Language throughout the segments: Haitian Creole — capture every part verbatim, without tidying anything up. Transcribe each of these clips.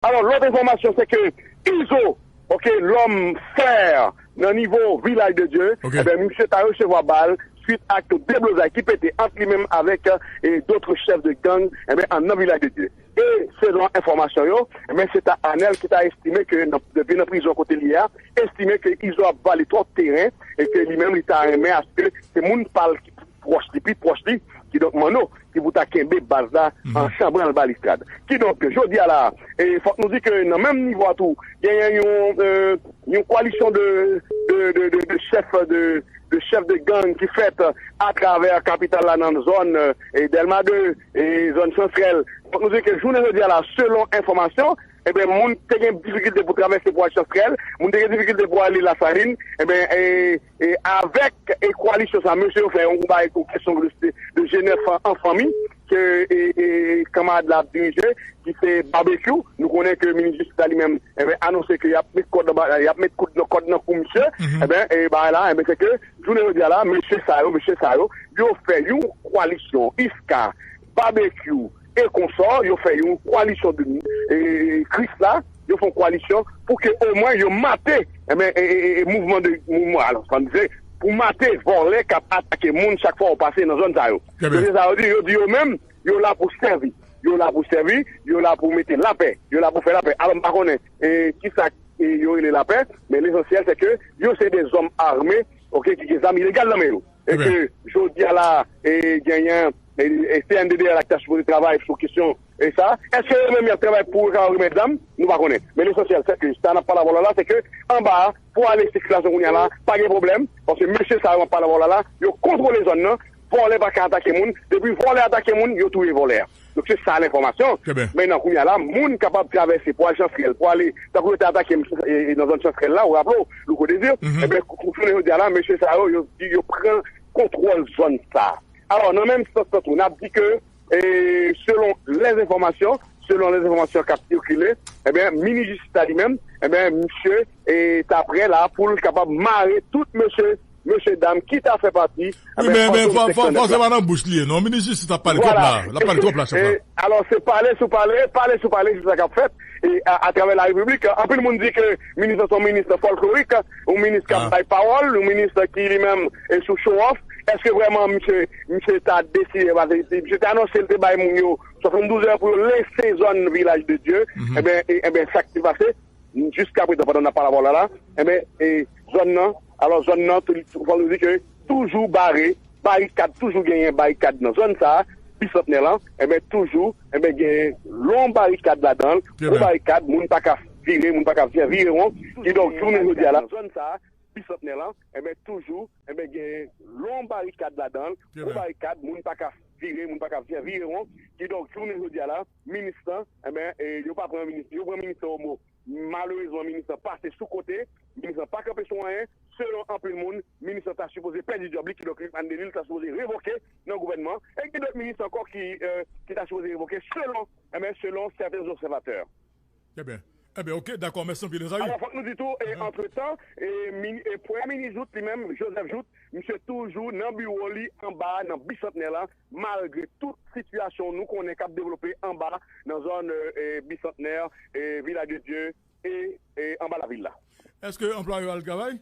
Alò, lòt enfòmasyon, se ke Izo, ok, lòm fè nan nivo Vilaj de Dye, ok, ebyen, misye ta resevwa bal swit ak deblozay ki pete ant li menm avèk, e, dòt chèf de gang, ebyen, an nan Vilaj de Dye. E selon enfòmasyon yo, ebyen, se ta Anèl ki ta estime ke nan, depi nan prizon kote li ye a, estime ke Izo ap vale twòp teren e ke li menm li ta renmen aske se moun pa l ki pwòch li, pi pwòch li, kidonk Manno, ki pou ta kenbe baz la an chanbranl balistrad. Kidonk, jodi a la, e fòk nou di ke nan menm nivo a tou, genyen yon, e, yon koalisyon de, de, de, de, de chèf de, de chèf de gang ki fèt atravè kapital la nan zòn, e, Dèlma de, e, zòn Chansrèl. Fòk nou di ke jounen jodi a la, selon enfòmasyon, ebyen, moun te gen difikilte pou travèse pou al Chansrèl, moun te gen difikilte pou ale Lasalin, ebyen, e, e avèk, e, koalisyon sa, mesye yo fè yon bagay pou kesyon de, de G nèf an, an fanmi, ke, e, e, kanmarad la ap dirije, ki se Babekyou. Nou konnen ke minis jistis la li menm, ebyen, anonse ke y ap met kòd nan ba-, y ap met koud nan, kòd nan kou misye. Ebyen, e bagay la, ebyen, se ke jounen jodi a la, mesye sa yo, mesye sa yo, yo fè yon koalisyon, Iska, Babekyou, e konsò, yo fè yon koalisyon de, e, Kris la, yo fè yon koalisyon pou ke omwen yo mate, ebyen, e, e, e, e mouvman de, mouvman, alò, sa vle di, pou mate vòlè k ap atake moun chak fwa yo pase nan zòn sa yo. Ebyen. Mesye sa yo di, yo di yo menm, yo la pou sèvi. Yo la pou sèvi, yo la pou mete lapè, yo la pou fè lapè. Alò, m pa konnen, e, kisa, e, yo rele lapè, men lesansyèl, se ke yo se de zòm ame, ok, ki gen zam ilegal nan men yo. E ke jodi a la, e, genyen, e, e C N D D L la ki ta sipoze travay sou kesyon, e sa. Èske yo menm y ap travay pou yo ka remèt zam? Nou pa konnen. Men lesansyèl, se ke sa n ap pale avè w la, se ke anba a, pou ale sikilasyon kounye a la, pa gen pwoblèm, paske mesye sa yo m ap pale avè w la, la, yo kontwole zòn nan, vòlè pa ka atake moun, depi vòlè atake moun, yo touye vòlè a. Donk, se sa lenfòmasyon. Trè byen. Mentnan, kounye a la, moun kapab travèse pou al Chansrèl, pou ale, tankou yo te atake m, e, e, nan zòn Chansrèl la, ou raple w, Louko Désir, mhm, ebyen, kou-, kou-, jounen jodi a la, mesye sa yo, yo, yo pran kontwòl zòn sa. Alò, nan menm sans lan tou, n ap di ke, e, selon lèzenfòmasyon, selon lèzenfòmasyon k ap sikile, ebyen, minis jistis la li menm, ebyen, misye, e, ta prè la pou l kapab mare tout mesye mesye dam ki ta fè pati, wi, men, men fò, fò, fò se pa nan bouch li ye, non. Minis jistis ap pale twòp la. L ap pale twòp la, chèf la. E, alò, se pale sou pale, pale sou pale, se sa k ap fèt. E a, atravè la repiblik, anpil moun di ke minis lan se yon minis fòlklorik, yon minis k ap bay pawòl, yon minis ki li menm e sou show off. Èske vrèman misye, misye ta deside, misye te anonse l te bay moun yo swasanndouz è pou yo lese zòn Vilaj de Dye? Ebyen, e, ebyen, sa k te pase? Jiskaprezan, pandan n ap pale avè w la, la, enben, e, zòn nan, alò, zòn nan, tou, tou, fò nou di ke toujou bare, barikad, toujou genyen barikad nan zòn sa a, Bisantnè lan, enben, toujou, enben, genyen long barikad ladan l, gwo barikad, moun pa ka vire, moun pa ka fè virewon, kidonk, jounen jodi a la, zòn sa a, Bisantnè lan, enben, toujou, enben, genyen long barikad ladan l, gwo barikad, moun pa ka vire, moun pa ka fè virewon, kidonk, jounen jodi a la, minis lan, enben, e, yo pa pran minis, yo pran minis lan o mo. Malerezman, minis lan pase sou kote, minis lan pa kanpe sou anyen. Selon anpil moun, minis lan ta sipoze pèdi djòb li, kidonk Rick Andelil ta sipoze revoke nan gouvènman. E gen dòt minis ankò ki, e, ki ta sipoze revoke selon, enben, selon sèten obsèvatè. Trè byen. Ebyen, ok, dakò, mèsi anpil, mezanmi. Alò, fòk nou di tou, e, antretan, e, mini-, e, premye minis Jouthe li menm, Joseph Jouthe, misye toujou nan biwo li anba a, nan Bisantnè lan, malgre tout sitiyasyon nou konnen k ap devlope anba nan zòn, e, e, Bisantnè, e, Vilaj de Dye e, e anba lavil la. Èske anplwaye yo al travay?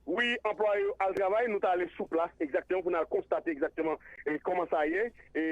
Wi, anplwaye yo al travay. Nou t ale sou plas egzakteman pou n al konstate egzakteman, e, kòman sa ye. E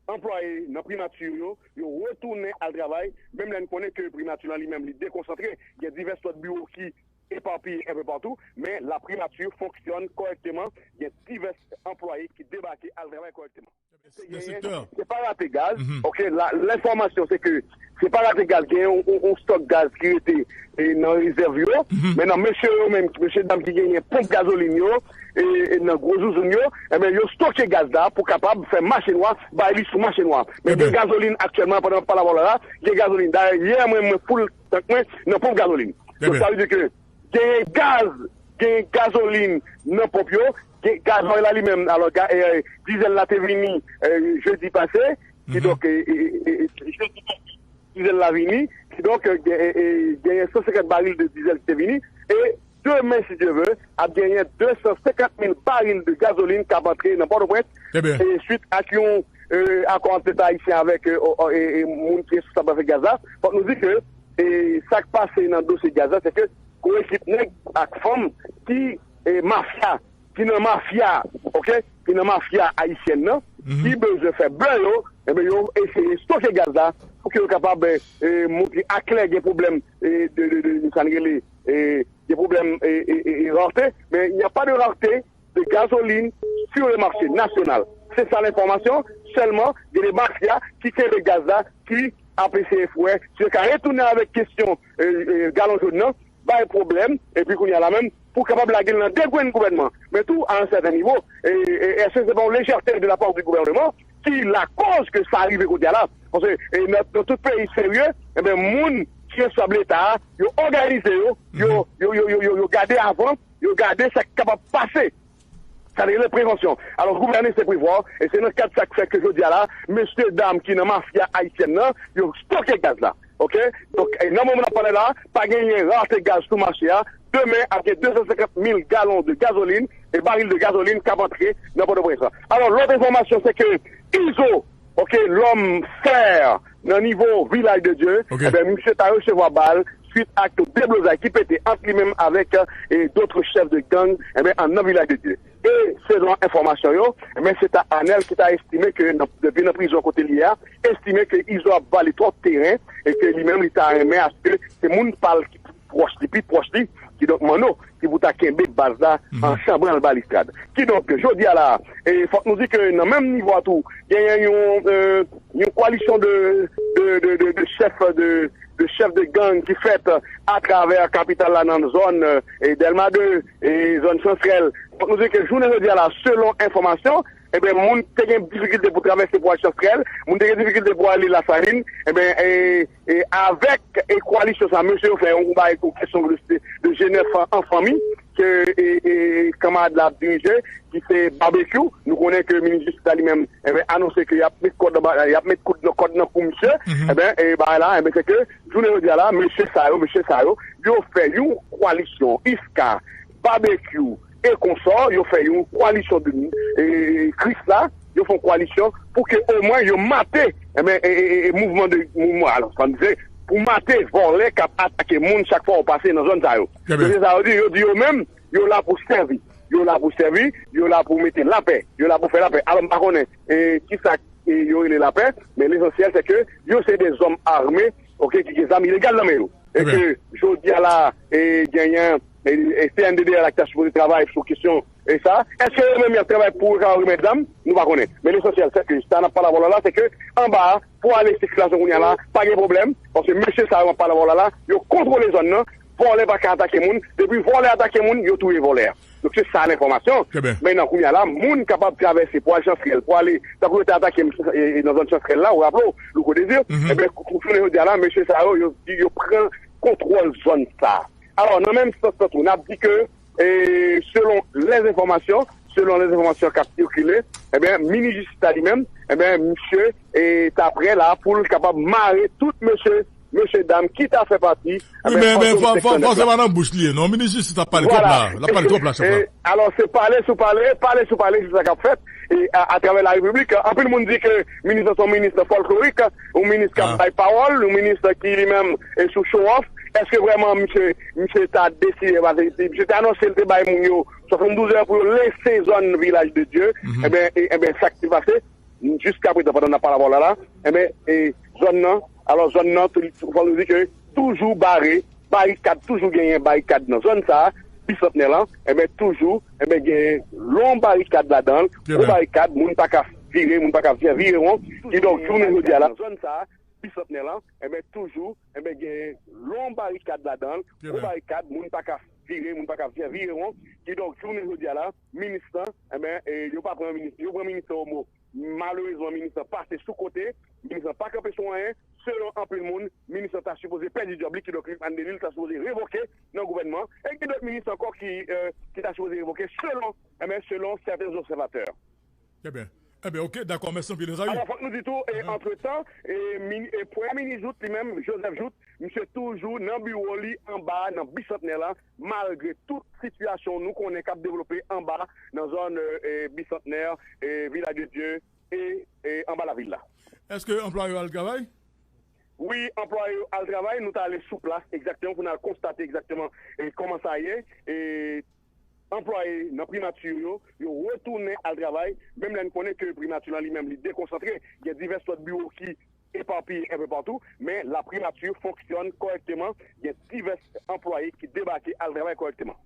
anplwaye nan primati yo, yo retounen al travay. Menm lè n konnen ke primati lan li menm li dekonsantre, gen divès lòt biwo ki epapiye enpe patou, men la primati fonksyone kòrèkteman, gen divès anplwaye ki debake al travay kòrèkteman. Se pa rate gaz, ok, la, lenfòmasyon se ke se pa rate gaz, gen yon, yon, yon stòk gaz ki rete, e, nan rezèv yo, men nan mesye yo menm, mesye dam ki genyen ponp gazolin yo, e, e nan gwo zouzoun yo, enben, yo stoke gaz la pou kapab fè mache nwa, bay li sou mache nwa. Men gen gazolin aktyèlman, pandan m ap pale avè w la, la, gen gazolin. Dayè, yè, mwen, mwen foul tank mwen nan ponp gazolin. Donk, sa vle di ke genyen gaz, genyen gazolin nan ponp yo, gen gazòy la li menm. Alò, ga-, e, dizèl la te vini, e, jedi pase, kidonk, e, e, e, e, jedi pase, dizèl la vini, kidonk, e, e, e, genyen san senkant baril de dizèl ki te vini, e demen, si Dye vle, ap genyen de san senkant mil baril de gazolin k ap antre nan Pòtoprens, e swit ak yon, e, akò ant Leta ayisyen avèk, e, o- o- e- e moun ki responsab afè gaz la, fòk nou di ke, e, sa k pase nan dosye gaz la, se ke gon ekip nèg ak fanm ki, e, mafya, ki nan mafya, oke, ki nan mafya ayisyèn nan, ki bezwen fè blan yo, enben, yo eseye stoke gaz la pou ke yo kapab, e, e, montre aklè gen pwoblèm, e, de, de, de, de, sa n rele, e, gen pwoblèm, e, e, e, e, rarte, men il n'y a pas de rareté de gazoline sur le marché national. Se sa lenfòmasyon, sèlman, gen de mafya ki kenbe gaz la, ki ap eseye fè, si yo ka retounen avèk kesyon, e, e, galon jòn nan, bay pwoblèm, epi kounye a la menm, pou kapab lage l nan de grenn gouvènman. Men tou, a yon sèten nivo, e, e, èske se pa yon lejète de la part du gouvernement ki lakoz ke sa rive kote a la? Paske, e, nan, nan tout peyi serye, enben, moun ki responsab Leta a, yo òganize yo, yo, yo, yo, yo, yo, yo gade avan, yo gade sa k kapab pase. Sa rele prevansyon. Alò, gouvène se prevwa, e se nan kad sa k fè ke jodi a la, mesye dam ki nan mafya ayisyèn nan, yo stoke gaz la. Oke? Donk, e nan moman n ap pale la, pa genyen rate gaz sou mache a. Demen, ap gen de san senkant mil galon de gazolin, e baril de gazolin k ap antre nan Pòtoprens la. Alò, lòt enfòmasyon, se ke Izo, oke, lòm fè nan nivo Vilaj de Dye, enben, misye ta resevwa bal suit ak yon deblozay ki pete ant li menm avèk, e, dòt chèf de gang, enben, an nan Vilaj de Dye. E selon enfòmasyon yo, enben, se ta Anèl ki ta estime ke nan, depi nan prizon kote li ye a, estime ke Izo ap vale twòp teren e ke li menm li ta renmen aske se moun pa l ki pwòch li, pi pwòch li, kidonk Manno, ki pou ta kenbe baz la an chanbranl balistrad. Kidonk, jodi a la, e fòk nou di ke nan menm nivo a tou, genyen yon, e, yon koalisyon de, de, de, de, de chèf de, de chèf de gang ki fèt atravè kapital la nan zòn, e, Dèlma de, e, zòn Chansrèl. Fòk nou di ke jounen jodi a la, selon enfòmasyon, enben, moun te gen difikilte pou travèse pou al Chansrèl, moun te gen difikilte pou ale Lasalin, enben, e, e avèk, e, koalisyon sa, mesye yo fè yon bagay pou kesyon de, de G nèf an, an fanmi, ke, e, e, kanmarad la ap dirije, ki se Babekyou. Nou konnen ke minis jistis la li menm, enben, anonse ke y ap met kòd nan ba- y ap met koud nan kòd nan kou misye. Enben, e bagay la, enben, se ke jounen jodi a la, mesye sa yo, mesye sa yo, yo fè yon koalisyon, Iska, Babekyou, e konsò, yo fè yon koalisyon de, e, Kris la, yo fè yon koalisyon pou ke omwen yo mate, enben, e, e, e, e mouvman de, mouvman, alò, sa m di, pou mate vòlè k ap atake moun chak fwa yo pase nan zòn sa yo. Ebyen. Se sa yo di, yo di yo menm, yo la pou sèvi. Yo la pou sèvi, yo la pou mete lapè, yo la pou fè lapè. Alò, m pa konnen, e, kisa, e, yo rele lapè, men lesansyèl, se ke yo se de zòm ame, oke, ki gen zam ilegal nan men yo. E ke jodi a la, e, genyen, e, e C N D D L la ki ta sipoze travay sou kesyon, e sa. Èske yo menm y ap travay pou yo ka remèt zam? Nou pa konnen. Men lesansyèl, se ke sa n ap pale avè w la, se ke anba a, pou ale sikilasyon kounye a la, pa gen pwoblèm. Paske mesye sa yo m ap pale avè w la, la, yo kontwole zòn nan. Vòlè pa ka atake moun. Depi vòlè atake moun, yo touye vòlè a. Donk, se sa lenfòmasyon. Men nan kounye a la, moun kapab travèse pou al Chansrèl, pou ale, tankou yo te atake m, e, e, nan zòn Chansrèl la, ou raple w, Louko Dezir, ebyen, kou- kou- jounen jodi a la, mesye sa yo, yo, yo pran kontwòl zòn sa. Alò, nan menm sans lan tou, n ap di ke, e, selon lèzenfòmasyon, selon lèzenfòmasyon k ap sikile, ebyen, minis jistis la li menm, ebyen, misye, e, ta prè la pou l kapab mare tout mesye mesye dam ki ta fè pati. Wi, men, men fò, fò, fò se pa nan bouch li ye, non. Minis jistis ap pale twòp la. L ap pale twòp la chak fwa. E, alò, se pale sou pale, pale sou pale, se sa k ap fèt. E a, atravè la repiblik, anpil moun di ke minis lan se yon minis fòlklorik, yon minis k ap bay pawòl, yon minis ki li menm e sou show off. Èske vrèman misye, misye ta deside, paske misye te anonse l te bay moun yo swasanndouz è pou yo lese zòn Vilaj de Dye? Ebyen, e, ebyen, sa k te pase, jiskaprezan, pandan n ap pale avè w la, la, enben, e, zòn nan, alò, zòn nan, tou- tou- fò nou di ke toujou bare, barikad, toujou genyen barikad nan zòn sa a, Bisantnè lan, enben, toujou, enben, genyen long barikad ladan l, gwo barikad, moun pa ka vire, moun pa ka vire won, kidonk, jounen jodi a la, zòn sa a, Bisantnè lan, enben, toujou, enben, genyen long barikad ladan l, gwo barikad, moun pa ka vire, moun pa ka vire won, kidonk, jounen jodi a la, minis lan, enben, e, yo pa pran minis, yo pran minis lan o mo. Malerezman, minis lan pase sou kote, minis lan pa kanpe sou anyen. Selon anpil moun, minis lan ta sipoze pèdi djòb li, kidonk Luc Andelil ta sipoze revoke nan gouvènman. E gen dòt minis ankò ki, e, ki ta sipoze revoke, selon, enben, selon sèten obsèvatè. Ebyen, ebyen, oke, dakò, mèsi anpil, Ezayi. Alò, fòk nou di tou, e, antretan, e, min- e, Premye Minis Jouthe, li menm, Joseph Jouthe, misye toujou nan biwo li anba, nan Bisantnè lan, malgre tout sitiyasyon nou konnen k ap devlope anba nan zòn, e, e, Bisantnè, e, Vilaj de Dye, e, e anba lavil la. Èske anplwaye yo al travay? Wi, anplwaye yo al travay. Nou t ale sou plas egzakteman pou n al konstate egzakteman e, kòman sa ye. E, anplwaye nan primati yo, yo retounen al travay, menm lè n konnen ke primati lan li menm li dekonsantre, gen divès lòt biwo ki epapiye enpe patou, men la primati fonksyone kòrèkteman, gen divès anplwaye ki debake al travay kòrèkteman.